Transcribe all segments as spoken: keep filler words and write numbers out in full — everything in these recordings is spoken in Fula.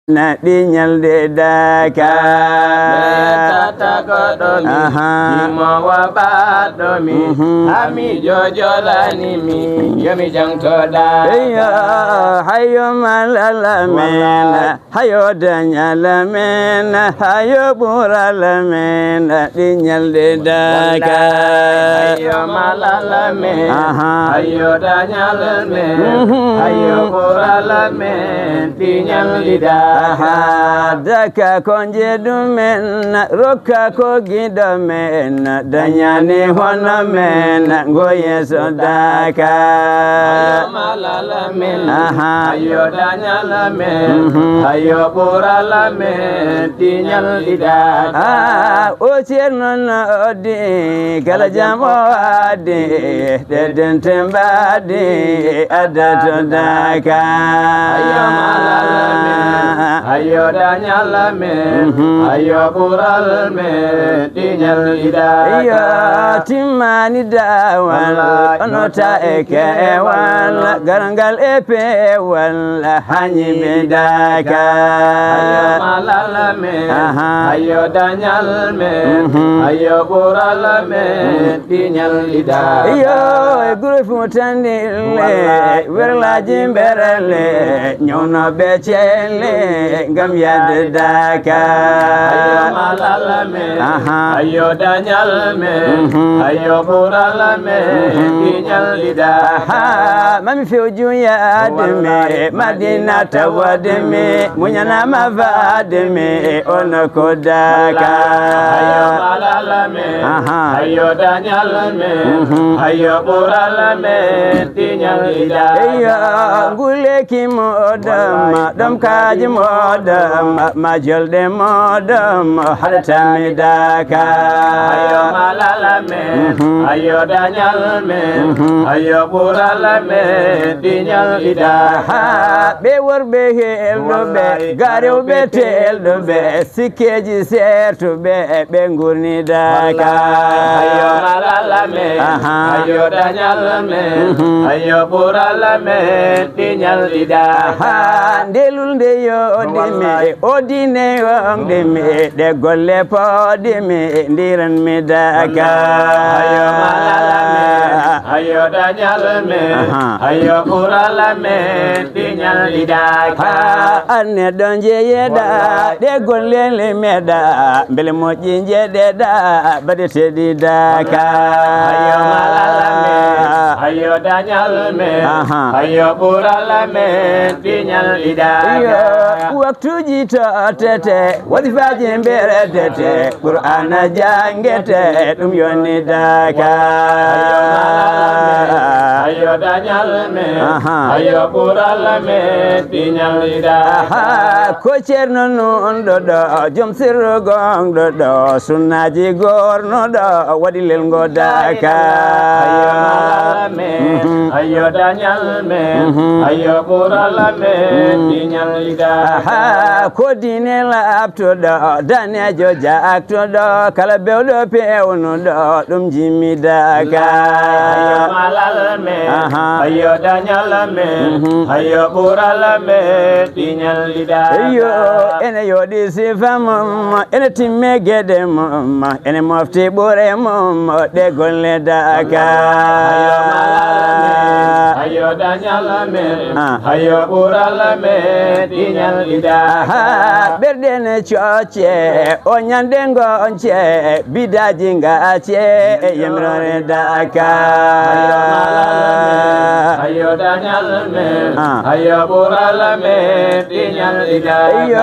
na ɗi ñalde Dakar. Tata goɗɗo mi, aha, imo wa baɗɗo mi, mhm, ami jojolani mi, yomi jangto Dakar. Eyo, hayo malala men, wallahi, hayo dañala men, hayo ɓurala men, ɗi ñalde Dakar. Wallahi, hayo malala men, aha, hayo dañala men, mhm, hayo ɓurala men, ɗi ñalɗi Dakar. Aha, Dakar ko njeeɗu men, rokka ko giɗo men, dañani hono men, ngo yeeso Dakar. Hayo malala men, aha, hayo dañala men, mhm, hayo ɓurala men, ɗi ñalɗi Dakar. Ah, o Ceerno no oddi, kala jam o addi, ɗe dente mbaɗi adda to Dakar. Hayo malala men, hayo dañala men, mhm, hayo ɓural men, ɗi ñalɗi Dakar. Iyo, timmani dawal, wallahi, ono ta e kewal, gargal e peewal, hañi ɓe Dakar. Hayo malala men, aha, hayo dañal men, mhm, hayo ɓural men, ɗi ñalɗi Dakar. Iyo, e gure Fuuta ndille, wallahi, werlaji mberele, ñawnooɓe ceele, ngam yahde Dakar. Hayo malala men, aha, hayo dañal men, mhm, hayo ɓural men, mhm, ɗi ñalɗi Dakar. Aha, mami fewju yaade mi, wallahi, Madina tawade mi, muñanama faade mi, ono ko Dakar. Hayo malala men, aha, hayo dañal men, mhm, hayo ɓural men, ɗi ñalɗi Dakar. Eyo, nguleki moɗon, wallahi, ɗomkaji moɗon, ma jolɗe moɗon, haɗatami Dakar. Hayo malala men, mhm, hayo dañal men, mhm, hayo ɓural men, ɗi ñalɗi Dakar. Aha, ɓe worɓe helɗuɓe, wallahi, garewɓe telɗuɓe, sikkeji sertuɓe, ɓe ngurni Dakar. Wallahi, hayo malala men, aha, hayo dañal men, mhm, hayo ɓural men, ɗi ñalɗi Dakar. Aha, nde lulnde yoɗi mi, wallahi, o diine yoŋde mi, ɗe golle pooɗi mi, ndiran mi Dakar. Wallahi, hayo malala men, hayo dañal men, aha, hayo ɓural men, ɗi ñalɗi Dakar. Ha, an neɗɗo jeyeɗa, wallahi, ɗe golle limeɗa, mbele moƴƴi jeɗeɗa, baɗeteɗi Dakar. Wallahi, hayo malala men, hayo dañal men, aha, hayo ɓural men, ɗi ñalɗi Dakar. Iyo, waktuji tottete, wasifaji mberetete, Qur'ana jangete, ɗum yoni Dakar. Hayo malala men, hayo dañal men, aha, hayo ɓural men, ɗi ñalɗi Dakar. Aha, ko Ceerno nunɗo ɗo, joom sirru gonɗo ɗo, sunnaji gornuɗo, waɗi lelngo Dakar. Hayo malala men, mhm, hayo dañal men, mhm, hayo ɓural men, mhm, ɗi ñalɗi Dakar. Aha, ko diine laaɓtuɗo, daneejo jaaktuɗo, kala bewɗo peewnuɗo, ɗum jimmi Dakar. Hayo malal men, aha, hayo dañal men, mhm, hayo ɓural men, ɗi ñalɗi Dakar. Eyo, ene yooɗi sifa mum, ene timme geɗe mum, ene mofti ɓure mum, ɗe golle Dakar. Hayo malal men, hayo dañal men, ah, hayo ɓural men, ɗi ñalɗi Dakar. Aha, ɓerɗe ne cocce, o ñande ngonce, bidaji ngace, e yemrore Dakar. Hayo malal men, hayo dañal men, ah, hayo ɓural men, ɗi ñalɗi Dakar. Iyo,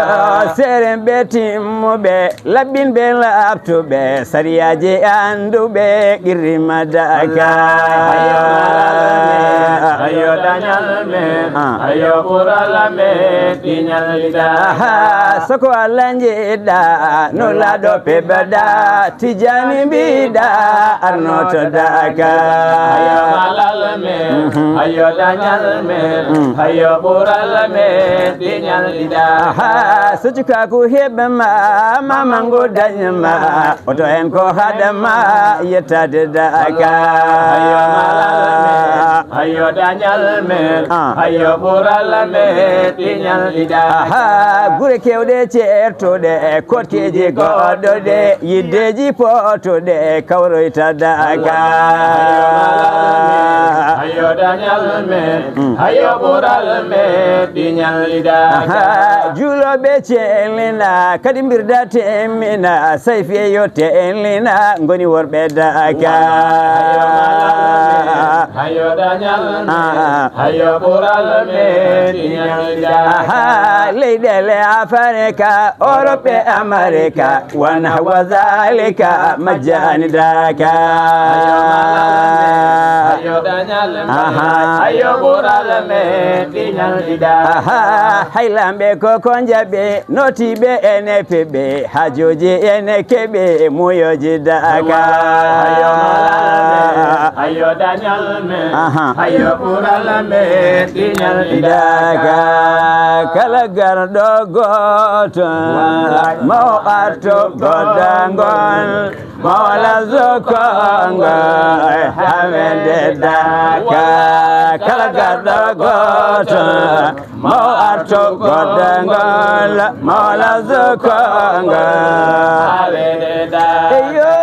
seren ɓe timmuɓe, laɓɓinɓe laaɓtuɓe, sariyaji annduɓe, qirrima Dakar. Hayo malal men, hayo dañal men, ah, hayo ɓural men, ɗi ñalɗi Dakar. Aha, soko Allah njiɗɗa, nulaaɗo peɓɗa, Tijani mbiɗa, arnoto Dakar. Hayo malal men, mhm, hayo dañal men, mm, hayo ɓural men, ɗi ñalɗi Dakar. Aha, so cukaaku heɓ ma, ma mangu dañ ma, oto en ko haɗa ma yettade Dakar. Hayo malal men, hayo Dañal men, ah, hayo ɓural men, tiñal ida. Aha, gure kewɗe ceertuɗe, kotkeeji goɗɗuɗe, yiddeeji pootuɗe, kawroyta daga. Hayo dañal men, mm, hayo ɓural men, tiñal ida. Aha, juulooɓe ceelina, kadi mbirda temmina, sayfiye yo tellina, ngoni worɓe daga. Hayo dañal men, ah, hayo ɓural men, tiñal ida. Aha, leyɗeele Afrika, Europe e Amerika, wa nahwa zalika, majjani daga. Hayo dañal men, aha, hayo ɓural men, tiñal ida. Aha, hay lamɓe ko ko njaɓe, nootiiɓe ene peɓe, hajuuji ene keɓe, muuyooji daga. Hayo dañal men, aha, hayo ɓural men, tiñal ida. Daga. Kala garɗo gooto, ma o artu goddagol, ma o lafzo konngol, hawede daga. Kala garɗo gooto, ma o artu goddagol, ma o lafzo konngol. Eyo,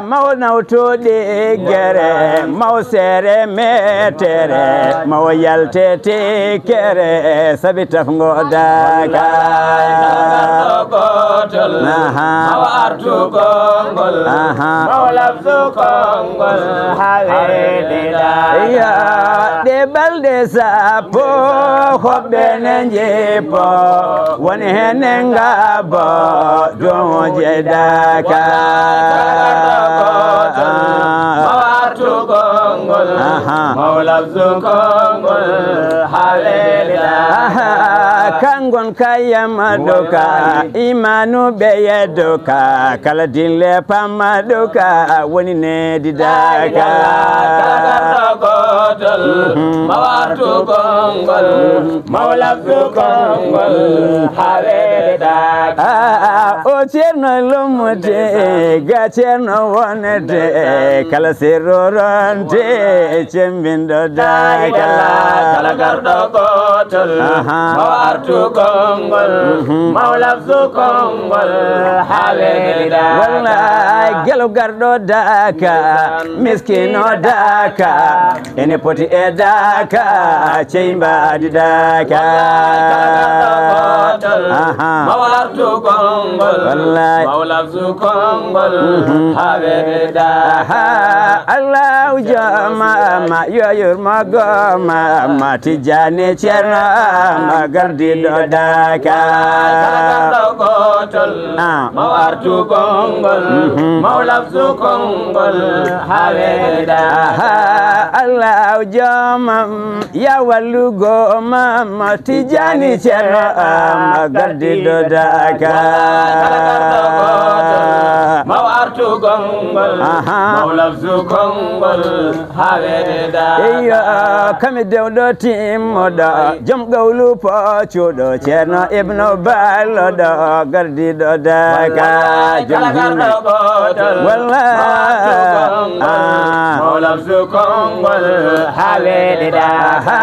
ma o nawtu ɗiggere, ma o seere metere, ma o yalte tikkere, sabi tafgo daga. Aha. Ma o artu konngol, aha, ma o lafzo konngol, hawede daga. Iya, ɗe balɗe sappo, hoɓɓe ne njippo, woni hene ngabbo, duuje daga. Ma o artu konngol, aha, ma o lafzo konngol, hawede daga. Aha, kangon kayam duka, imanu ɓe yedduka, kala dille pamma duka, woni nedi daga. Kala garɗo gootol, mhm, ma o artu konngol, ma o lafzo konngol, hawede daga. Ah, o ceerno lommude, ga ceerno wonde, kala sirru ronde, cembindo daga. Kala garɗo gootol, aha, ma o artu konngol, mhm, ma o lafzo konngol, hawede daga. Wallahi, gelo garɗo daga, miskino daga, ene poti e daga, cey mbaadi daga. Wallahi, kala garɗo gootol, aha, ma o artu konngol, wallahi, ma o lafzo konngol, mhm, hawede daga. Aha, Allahu jooma ma, yo yurmo gooma ma, Tijjani Ceerno ma, gardiɗo daga. Kala garɗo gootol, ah, ma o artu konngol, mhm, ma o lafzo konngol, hawede daga. Aha, Allahu jooma ma, ya wallu gooma ma, Tijjani Ceerno ma, gardiɗo daga. Kala garɗo gootol, ma o artu konngol, aha, ma o lafzo konngol, hawede daga. Eyo, kami dewɗo timmoɗo, joom gawlu poocuɗo, Ceerno Ibnu Balloɗo, gardiɗo daga. Kala garɗo gootol, wallahi, ma o artu konngol, ah, ma o lafzo konngol, hawede daga. Aha,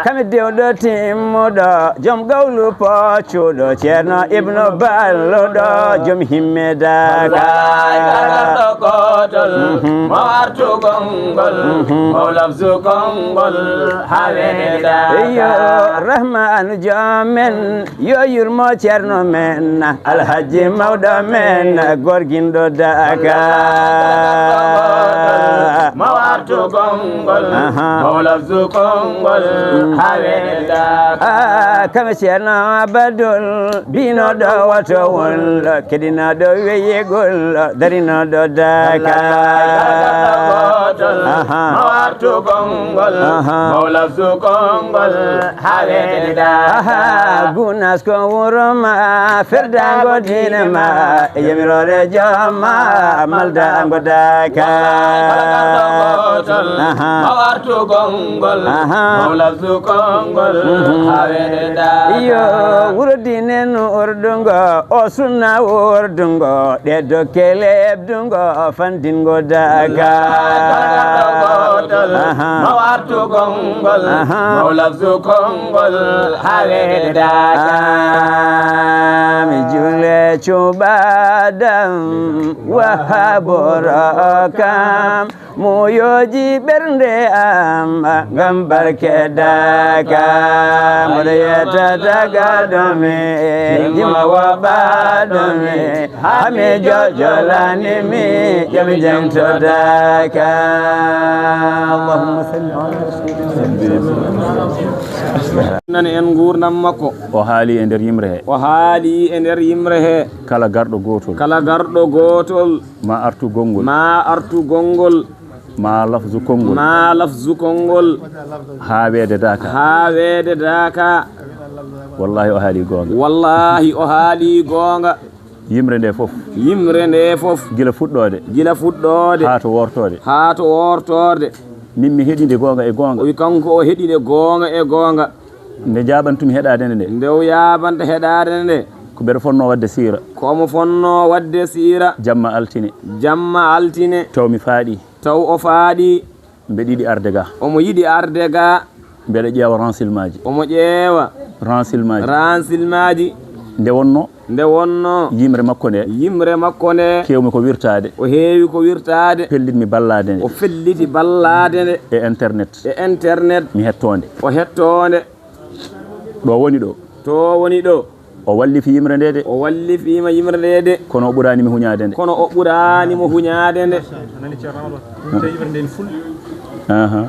kami dewɗo timmuɗo, joom gawlu poocuɗo, Ceerno Ibnu Balloɗo, joom himme daga. Wallahi, kala garɗo gootol, mhm, ma o artu konngol, mhm, ma o lafzo konngol, hawede daga. Eyo, Rahmanu joom men, yo yurmo Ceerno men, Alhaji mawɗo men, gorginɗo daga. Ma o artu konngol, aha, ma o lafzo konngol, hawede daga. Ah, kame Ceerno Abdul, binoɗo wato wol, keɗinaɗo weyegol, darinoɗo daga. Aha. Ma o artu konngol, aha, ma o lafzo konngol, hawede daga. Aha, Gunas ko wuro ma, ferdango diine ma, e yamiroore joom ma, maldango daga. Wallahi, kala garɗo gootol, aha, ma o artu konngol, aha, ma o lafzo konngol, mhm, hawede daga. Iyo, wuro diine no ordungo, o sunna ordungo, ɗe dokke lebdungo, fandingo daga. Wallahi, kala Aha. Mo artu konngol, aha, mo lafzu konngol, haa weeɗe daaka. Ah, mi juule cuɓaɗam, wahaboro kam. Mo yooji ɓernde am ngam barke daaka. Mboɗo yetta tagaɗo mi, jimma waɓaɗo mi. Hami jojolani mi, jami jangto daaka. Allahumma salli ala sayyidina Muhammad. Nani en nguurndam makko. O haali e nder yimre he. O haali e nder yimre he. Kala garɗo gootol. Kala garɗo gootol. Ma artu gonngol. Ma artu gonngol. Ma lafzu konngol. Ma lafzu konngol. Haa weede daaka. Haa weede daaka. Wallahi o haali goonga. Wallahi o haali goonga. Yimre nde fof. Yimre nde fof. Gila fuɗɗoode. Gila fuɗɗoode. Haa to wortoode. Haa to wortoode. Min mi heɗi nde goonga e goonga. O wi kanko o heɗi nde goonga e goonga. Nde jaabantumi heɗaade nde nde. Nde o yaabanta heɗaade nde nde. Ko mbeɗa fonnoo waɗde siira. Ko omo fonnoo waɗde siira. Jamma altine. Jamma altine. Taw mi faaɗi. Taw o faaɗi. Mbeɗa yiɗi arde ga. Omo yiɗi arde ga. Mbeɗa ƴeewa renseignemaaji. Omo ƴeewa. Renseignemaaji. Renseignemaaji. Nde wonnoo. Nde wonnoo. Yimre makko nde. Yimre makko nde. Keewmi ko wirtaade. O heewi ko wirtaade. Pellitmi ballaade nde. O felliti ballaade nde. E internet. E internet. Mi hettoo nde. O hettoo nde. Ɗo woni ɗo. To woni ɗo. O wallifi yimre nde de. O wallifiima yimre nde de. Kono o ɓuraani mi huñaade nde. Kono o ɓuraani mo huñaade nde. Aha.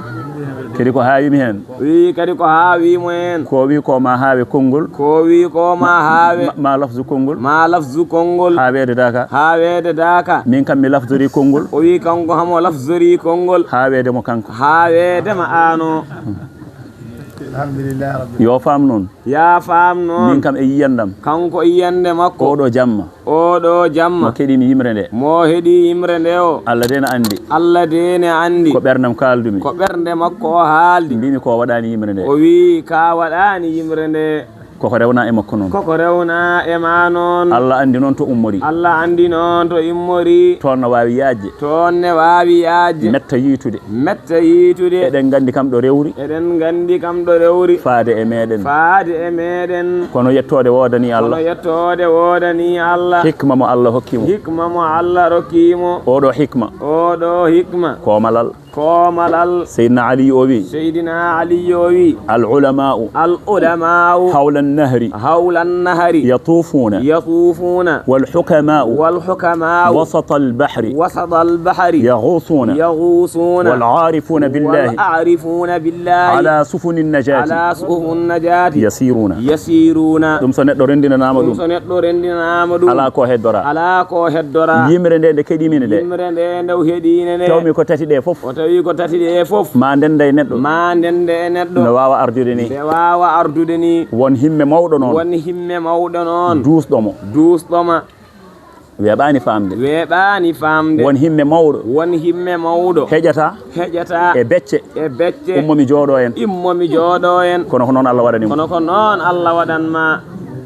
Kadi ko haawi mi heen. Wi kadi ko haawi mo heen. Ko wi ko ma haawe konngol. Ko wi ko ma haawe. Ma, ma lafzu konngol. Ma lafzu konngol. Haa weede daaka. Haa weede daaka. Min kam mi lafzori konngol. O wi kanko hamo lafzori konngol. Haa weede mo kanko. Haa weede ma aano. Alhamdulillah Rabbil. Yo faam noon. Ya faam noon. Min kam e yiyandam. Kanko e yiyande makko. Oɗo jamma. Oɗo jamma. Mo keɗimi yimre nde. Mo heɗi yimre nde o. Allah de ne anndi. Allah de ne anndi. Ko ɓerndam kaaldumi. Ko ɓernde makko o haaldi. Mbimi ko waɗaani yimre nde. O wi ka waɗaani yimre nde. Koko rewna e makko noon. Koko rewna e ma noon. Allah anndi noon to ummori. Allah anndi noon to immori. Toon no waawi yaajde. Toon ne waawi yaajde. Metta yiitude. Metta yiitude. Eɗen nganndi kam ɗo rewri. Eɗen nganndi kam ɗo rewri. Faade e meɗen. Faade e meɗen. Kono yettoode woodani Allah. Kono yettoode woodani Allah. Hikma mo Allah hokki mo. Hikma mo Allah rokki mo. Oɗo hikma. Oɗo hikma. Ko malal. Ko malal. Seydina Ali o wi. Seydina Ali o wi. Al ulama'u. Al ulama'u. Hawla nahri. Hawla nahri. Yatufuna. Yatufuna. Wal hukama'u. Wal hukama'u. Wasata al bahri. Wasata al bahri. Yaghusuna. Yaghusuna. Wal arifuna billahi. Wal arifuna billahi. Ala sufuni najati. Ala sufuni najati. Yasiruna. Yasiruna. Ɗum so neɗɗo renndinanaama ɗum. Ɗum so neɗɗo renndinanaama ɗum. Alaa ko heddora. Alaa ko heddora. Yimre nde nde keɗimi nde. Yimre nde nde o heɗi nde nde. Tawmi ko tati ɗe fof. O tawi ko tati ɗe fof. Ma ndennda e neɗɗo. Ma ndennda e neɗɗo. No waawa ardude ni. Nde waawa ardude ni. Won himme mawɗo noon. Won himme mawɗo noon. Duusɗo mo. Duusɗo ma. Weeɓaani faamde. Weeɓaani faamde. Won himme mawɗo. Won himme mawɗo. Heƴata. Heƴata. E becce. E becce. Ummo mi jooɗo en. Immo mi jooɗo en. Kono ko noon Allah waɗani mo. Kono ko noon Allah waɗan ma.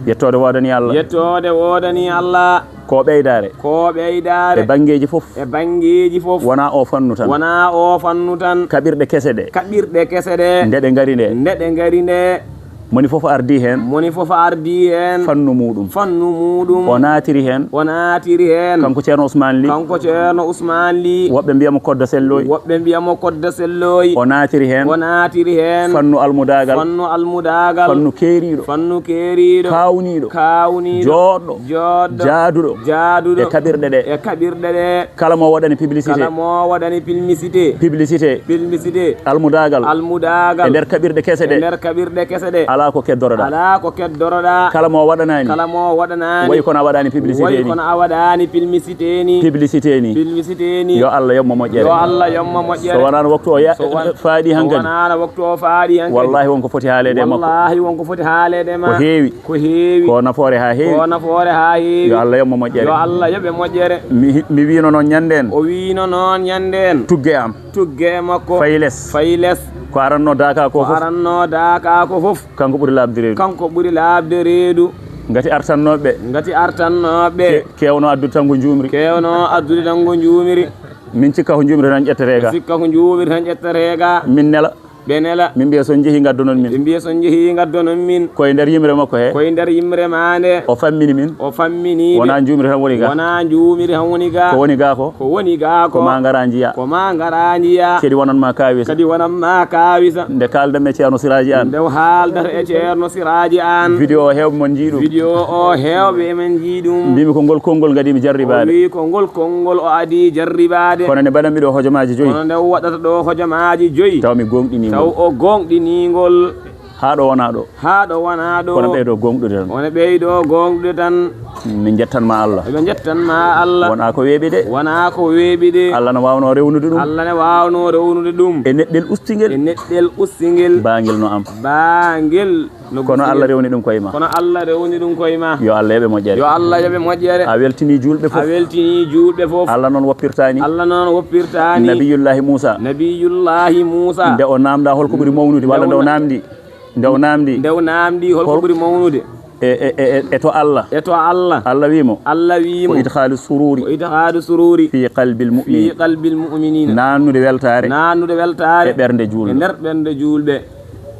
Yettoode woodani Allah. Yettoode woodani Allah. Ko ɓeydaare. Ko ɓeydaare. E banngeeji fof. E banngeeji fof. Wonaa o fannu tan. Wonaa o fannu tan. Kaɓirɗe kese ɗe. Kaɓirɗe kese ɗe. Nde ɗe ngari nde. Nde ɗe ngari nde. Moni fof ardi heen. Moni fof ardi heen. Fannu muuɗum. Fannu muuɗum. O naatiri heen. O naatiri heen. Kanko Ceerno Ousmane Ly. Kanko Ceerno Ousmane Ly. Woɓɓe mbiya mo Koddo Selloy. Woɓɓe mbiya mo Koddo Selloy. O naatiri heen. O naatiri heen. Fannu almudaagal. Fannu almudaagal. Fannu keeriiɗo. Fannu keeriiɗo. Kaawniiɗo. Kaawniiɗo. Jooɗɗo. Jooɗɗo. Jaaduɗo. Jaaduɗo. E kaɓirɗe ɗe. E kaɓirɗe ɗe. Kala mo waɗani publicité. Kala mo waɗani publicité. Publicité. Publicité. Almudaagal. Almudaagal. E nder kaɓirɗe kese ɗe. E nder kaɓirɗe kese ɗe. Alaa ko keddoroɗaa. Alaa ko keddoroɗaa. Kala mo waɗanaani. Kala mo waɗanaani. Wayi kono a waɗaani publicité ni. Wayi kono a waɗaani publicité ni. Publicité ni. Publicité ni. Yo Allah yoɓ mo moƴƴere. Yo Allah yoɓ mo moƴƴere. So wonaano waktu o ya-, so won-, faaɗi so hankadi. Wonaano waktu o faaɗi hankadi. Wallahi wonko foti haaleede e makko. Wallahi wonko foti haaleede ma. Ko heewi. Ko heewi. Ko nafoore haa heewi. Ko nafoore haa heewi. Yo Allah yoɓ mo moƴƴere. Yo Allah yoɓ e moƴƴere. Mi, mi wiino noon ñande en. O wiino noon ñande en. Tugge am. Tugge makko. Fayi les. Fayi les. Ko aranno daaka ko Ko fof. Aranno daaka ko fof. Kanko ɓuri laaɓde reedu. Kanko ɓuri laaɓde reedu. Ngati artannooɓe. Ngati artannooɓe. Ke-, keewno addude tan ko njuumri. Keewno addude tan ko njuumri. Min cikka ko njuumri tan ƴettete ga. Sikka ko njuumri tan ƴettete ga. Min nela. Ɓe nela. Min mbiya so on njehi ngaddonon min. Ɓe mbiya so on njehi ngaddonon min. Koye nder yimre makko he. Koye nder yimre ma nde. O fammini min. O fammini ɓe. Wona njuumri tan woni ga. Wona njuumri tan woni ga. Ko woni ga ko. Ko woni ga ko. Ko ma ngara njiya. Ko ma ngara njiya. Kadi wonan ma kawisa. Kadi wonan ma kawisa. Nde kaldan e Ceerno Siraaji Aan. Nde o haaldata e Ceerno Siraaji Aan. Vidéo o heewɓe mon njii ɗum. Vidéo o heewɓe men njii ɗum. Mbimi ko ngol konngol ngadimi jarribaade. O wi ko ngol konngol o adi jarribaade. Kono nde mbaɗanmi ɗo hojomaaji joyi. Kono nde waɗata ɗo hojomaaji joyi. Taw mi gooŋɗinii ngol. Taw o gooŋɗinii ngol. Haa ɗo wona ɗo. Haa ɗo wona ɗo. Kono ɓeydo gooŋɗude tan. Kono ɓeydo gooŋɗude tan. Min njettan ma Allah. Ɓe njettan ma Allah. Wona ko weeɓi de. Wona ko weeɓi de. Allah no waawno rewnude ɗum. Allah ne waawno rewnude ɗum. E neɗɗel ustingel. E neɗɗel ustingel. Baangel no am. Baangel no Kono ustingel. Allah rewni ɗum koye ma. Kono Allah rewni ɗum koye ma. Yo Allah yoɓe moƴƴere. Yo Allah yoɓe moƴƴere. A weltini juulɓe A fof. Weltini juulɓe fof. Allah noon woppirtaani. Allah noon woppirtaani. Nabiyullahi Muusa. Nabiyullahi Muusa. Nde o naamnda holko ɓuri mawnude, walla Nde nde o o na- naamndi. Nde o naamndi. Nde o naamndi holko Hol- ɓuri mawnude. E, e, e, e, e to Allah. E to Allah. Allah wi mo. Allah wi Ko mo. Idkhalu sururi. Ko idkhalu sururi. Fi qalbil Fi mu'minin. Qalbil mu'minin. Naannude weltaare. Naannude weltaare. E ɓernde juulɓe. E nder ɓernde juulɓe.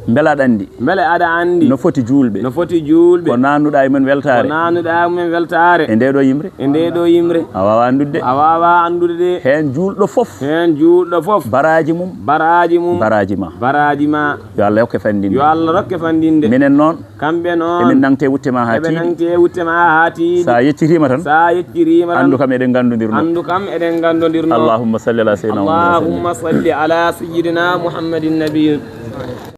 Mbela aɗa anndi. Mbele aɗa anndi. No foti juulɓe. No foti juulɓe. Ko naannuɗa e mum weltaare. Ko naannuɗa e mum weltaare. E nde ɗo yimre. E nde ɗo yimre. A waawa anndude. A waawa anndude de. Heen juulɗo fof. Heen juulɗo fof. Baraaji mum. Baraaji mum. Baraaji ma. Baraaji ma. Yo Allah yokke fanndinde. Yo Allah rokke fanndinde. Minen noon. Kamɓe noon. Emin nangte wutte ma haa Eɓe tiiɗi. Nangte wutte ma haa tiiɗi. Sa yeccitiima tan. Sa yeccitiima tan. Anndu kam eɗen nganndodirno. Anndu kam eɗen nganndodirno. Allahumma salli ala sayyidina Muhammadin. Allahumma salli ala sayyidina Muhammadin nabi.